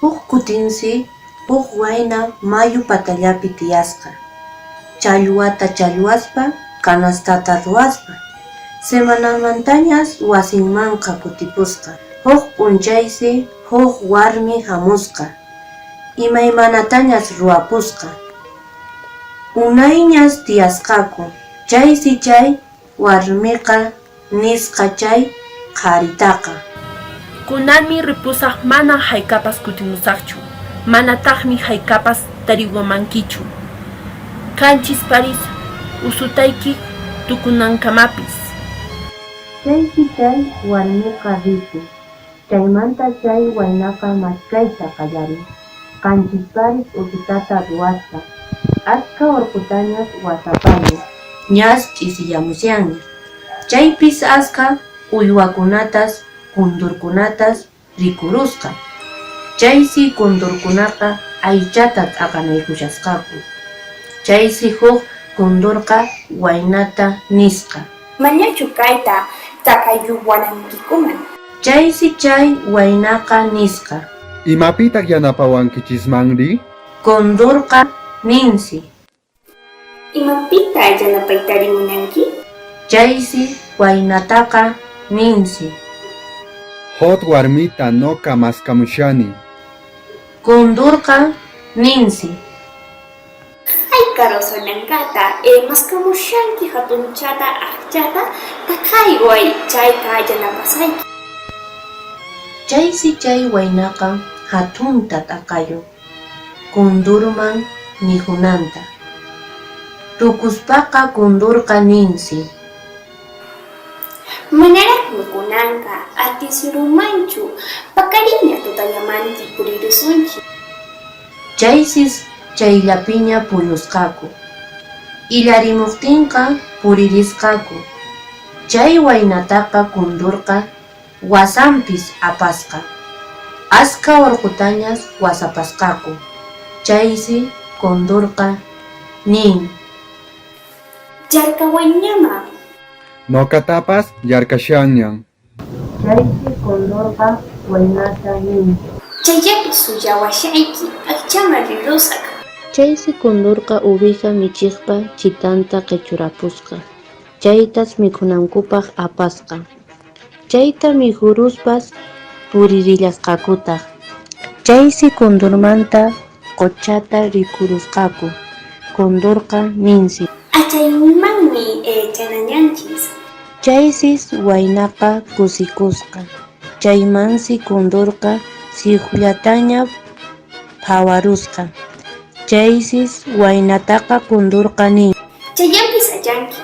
Huk kutinsi huk wayna mayu patallapi tiyasqa, challwata challwaspa canastata ruwaspa. Semanamantañas wasinmanqa kutipusqa. Huk p'unchaysi huk warmi hamusqa, imaymanatañas ruwapusqa. Unayñas tiyasqaku, chaysi chay warmiqa nisqa chay qharitaqa. Kunanmi ripusaq manan haykapas kutimusaqchu, manataqmi haykapas tariwamankichu. Qanchis paris usutaykiq tukunankamapis. Chaysi chay warmiqa ripun. Chaymanta chay waynaqa maskayta qallarin, qanchis paris usutata ruwaspa, askha orqotañas wasapaña. Ñas ch'isiyamushanña. Chaypis askha uywakunatas kundurkunatas rikurusqa. Chaysi kundurkunaqa aychata t'aqanaykushasqaku. Chaysi huk kundurqa waynata nisqa. Manachu kayta t'akayuwanankikuman? Chaysi chay waynaqa nisqa. Imapitaq yanapawankichismanri? Kundurqa ninsi. Imapita yanapaytari munanki? Chaysi waynataqa ninsi. Huk warmita nuqa maskhamushani. Kundurqa ninsi. Hayka Rosa Blancata maskamushanki hatunchata aqchata takayway chayta yanapasayki. Chaysi chay waynaqa hatunta t'aqayun kundurman mikhunanta. Tukuspaqa kundurqa ninsi. Manaraqmi kunanqa atisurunmanchu, paqarinña tutallamanti purirusunchis. Chaysis chayllapiña puñusqaku. Illarimuqtinqa puririsqaku. Chay waynataqa kundurqa wasanpis apasqa. Askha orqotañas wasapasqaku. Chaysi kundurqa nin. Yarqawayñamá. Nuqatapas yarqashanñan. Chaysi kundurqa waynata nin. Chayllapi suyawashayki, aqchaman rirusaq. Chaysi kundurqa uwiha michiqpa chitanta qichurapusqa, chaytas mikhunankupaq apasqa. Chayta mikhuruspas puririllasqakutaq. Chaysi kundurmanta quchata rikurusqaku, kundurqa ninsi. Achaymanmi chanañanchis. Chaysis waynaqa kusikusqa, chaymansi kundurqa sihullataña phawarusqa. Chaysis waynataqa kundurqa nin. Chayllapi sayanki,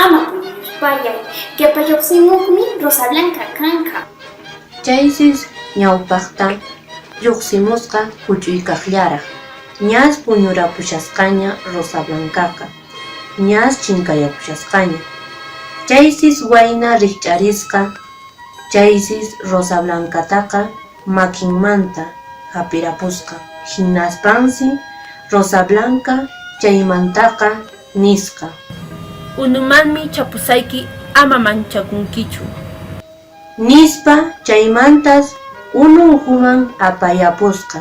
ama puñuspayay, qhipa lluqsimuqmi Rosa Blanca kanqa. Chaysis ñawpaqta lluqsimusqa huch'uykaqllaraq, ñas puñurapushasqaña Rosa Blancaqa, ñas chinkayapushasqaña. Chaysis wayna rikch'arisqa, chaysis Rosa Blancataqa makinmanta hap'irapusqa. Hinaspansi Rosa Blanca chaymantaqa nisqa. Unumanmi chapusayki ama manchakunkichu. Nispa chaymantas unu ukhuman apayapusqa.